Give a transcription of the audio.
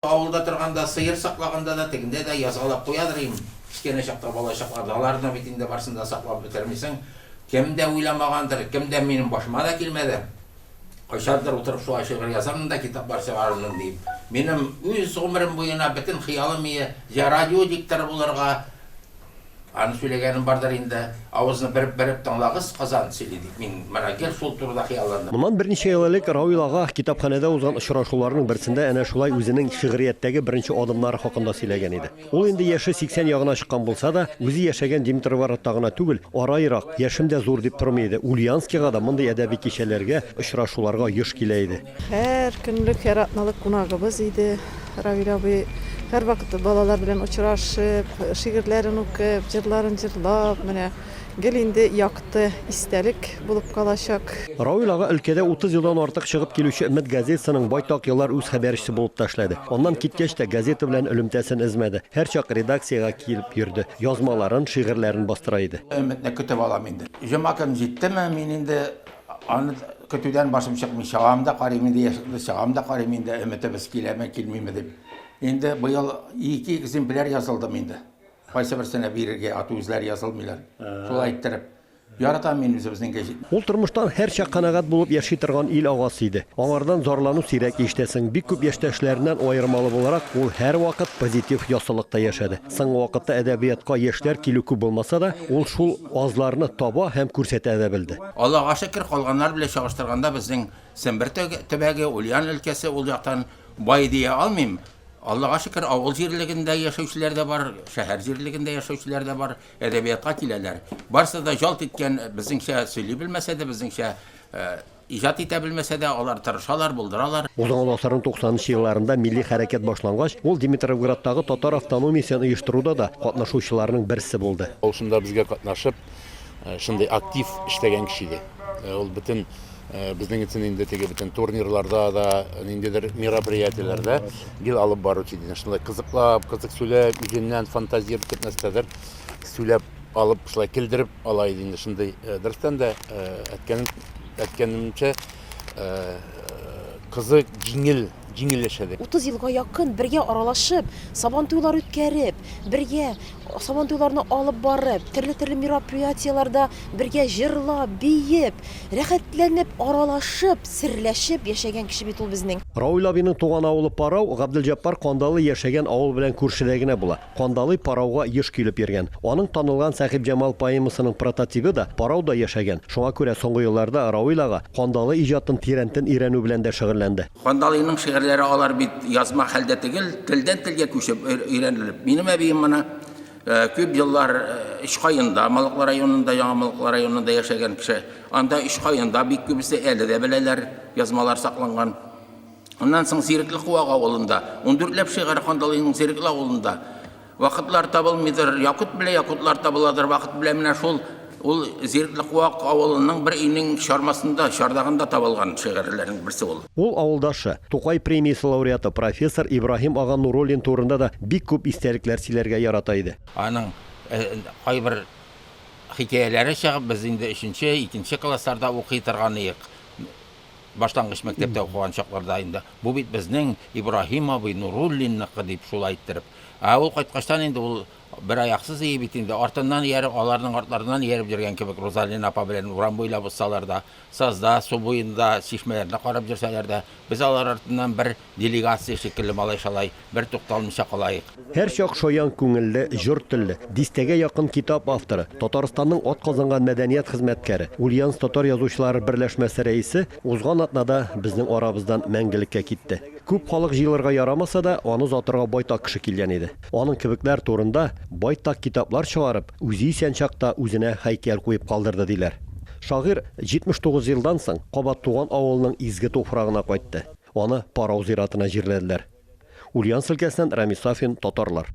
Авылда торганда, сыер саклаганда да, тегендә дә язгалап куядыр идем. Кечкенә чакта, бала чакларда аларны бит инде барысын да саклап бетермисең. Кем дә уйламагандыр, кем дә минем башыма да килмәде. Кайчандыр утырып шулай шигырь язармын да китаплар чыгарырмын дип. Минем үз гомерем буена бөтен хыялым ие, җә радио дикторы булырга, Аны сөйләгәнем бардыр инде. Авызны бәреп-бәреп тыңлагыз, Казан сөйли дип. Мин менә гел шул турыда хыялландым. Моннан берничә ел элек Равил ага китапханәдә узган очрашуларның берсендә әнә шулай үзенең шигърияттәге беренче адымнары хакында сөйләгән иде. Ул инде яше 80 ягына чыккан булса да, үзе яшәгән Димитровградта гына түгел, ара ерак, яшем дә зур дип тормый иде, Ульяновскига да мондый әдәби кичәләргә, очрашуларга еш килә иде. Һәр көнлек, һәр атналык кунагыбыз иде Равил абый. Һәрвакыт балалар белән очрашып, шигырьләрен укып, җырларын җырлап, менә гел инде якты истәлек булып калачак. Равил ага өлкәдә 30 елдан артык чыгып килүче Өмет газетасының байтак еллар үз хәбәрчесе булып та эшләде. Аннан киткәч тә газета белән элемтәсен өзмәде, һәрчак редакциягә килеп йөрде, язмаларын, шигырьләрен бастыра иде. Өметне көтеп алам инде. Җомга көн җиттеме, мин инде Аны көтүдән башым чыкмый, чыгам да карыйм инде, яшьлекне чыгам да карыйм инде, өметебез киләме, килмиме дип. Инде быел ике экземпляр язылдым инде. Кайсы берсенә бирергә, а то үзләре язылмыйлар. Шулай иттереп. Яратам мин үзебезнең гәҗитне. Ул тормыштан һәрчак канәгать булып яши торган ил агасы иде. Аңардан зарлану сирәк ишетәсең. Бик күп яшьтәшләреннән аермалы буларак, ул һәрвакыт позитив яссылыкта яшәде. Соңгы вакытта әдәбиятка яшьләр килү күп булмаса да, ул шул азларны таба һәм күрсәтә дә белде. Аллага шөкер, калганнар белән чагыштырганда безнең Сембер төбәге, Ульян өлкәсе ул яктан бай дия алмыйм. Аллага шөкер, авыл җирлегендә яшәүчеләр дә бар, шәһәр җирлегендә яшәүчеләр дә бар, әдәбиятка киләләр. Барысы да жалт иткән, безнеңчә сөйли белмәсә дә, безнеңчә иҗат итә белмәсә дә, алар тырышалар, булдыралар. Узган гасырның 90 нчы елларында милли хәрәкәт башлангач, ул Димитровградтагы татар автономиясен оештыруда да катнашучыларның берсе булды. Ул шунда безгә катнашып, шундый актив эшләгән кеше иде. Ул бөтен безнең өчен инде теге бөтен турнирларда да, ниндидер мероприятиеләрдә гел алып баручы иде. Шулай кызыклап, кызык сөйләп, үзеннән фантазировать итеп нәрсәдер сөйләп алып, шулай килдереп ала иде инде шундый. Дөрестән дә, әйткәнем, әйткәнемчә, кызык, җиңел, җиңел яшәде. 30 елга якын бергә аралашып, Сабантуйлар үткәреп, бергә Сабантуйларны алып барып, төрле-төрле мероприятиеләрдә бергә җырлап, биеп, рәхәтләнеп, аралашып, серләшеп яшәгән кеше бит ул безнең. Равил абыйның туган авылы Парау Габделҗаппар Кандалый яшәгән авыл белән күршедә генә була. Кандалый Парауга еш килеп йөргән. Аның танылган Сәхибҗамал поэмасының прототибы да Парауда яшәгән. Шуңа күрә соңгы елларда Равил ага Кандалый иҗатын тирәнтен өйрәнү белән дә шөгыльләнде. Кандалыйның шигырьләре алар бит язма хәлдә түгел, телдән-телгә күчеп өйрәнелеп. Минем әбием моны күп еллар Өчкаенда, Малыклы районында, Яңа Малыклы районында яшәгән кеше. Анда Өчкаенда бик күбесе әле дә беләләр, язмалар сакланган. Аннан соң Зирекле Куак авылында, ундүртләп шигырь Кандалыйның Зирекле авылында. Вакытлар табылмыйдыр, якут белә якутлар табыладыр, вакыт белә менә шул ул Зирекле Куак авылының бер өйнең чармасында, чардагында табылган шигырьләрнең берсе ул. Ул авылдашы, Тукай премиясе лауреаты, профессор Ибраһим ага Нуруллин турында да бик күп истәлекләр сөйләргә ярата иде. Аның кайбер хикәяләре чыгып, без инде өченче, икенче классларда укый торган идек. Башлангыч мәктәптә укыган чакларда инде, бу бит безнең Ибраһим абый Нуруллинныкы дип шулай иттереп. Ә ул кайткачтан инде ул бер аяксыз ие бит инде, артыннан ияреп, аларның артларыннан ияреп йөргән кебек Рузалина апа белән урам буйлап узсалар да, сазда, су буенда, чишмәләрне карап йөрсәләр дә, без алар артыннан бер делегация шикелле малай-шалай бер тукталмыйча калаек. Һәрчак шаян күңелле, җор телле, дистәгә якын китап авторы, Татарстанның атказанган мәдәният хезмәткәре, Ульяновск татар язучылары берләшмәсе рәисе узган атнада безнең арабыздан мәңгелеккә китте. Күп халык җыелырга ярамаса да, аны озатырга байтак кеше килгән иде. Аның кебекләр турында байтак китаплар чыгарып, үзе исән чакта үзенә һәйкәл куеп калдырды, диләр. Шагыйрь 79 елдан соң кабат туган авылының изге туфрагына кайтты. Аны Парау зиратына җирләделәр. Ульяновск өлкәсеннән Рамис Сафин, Татарлар.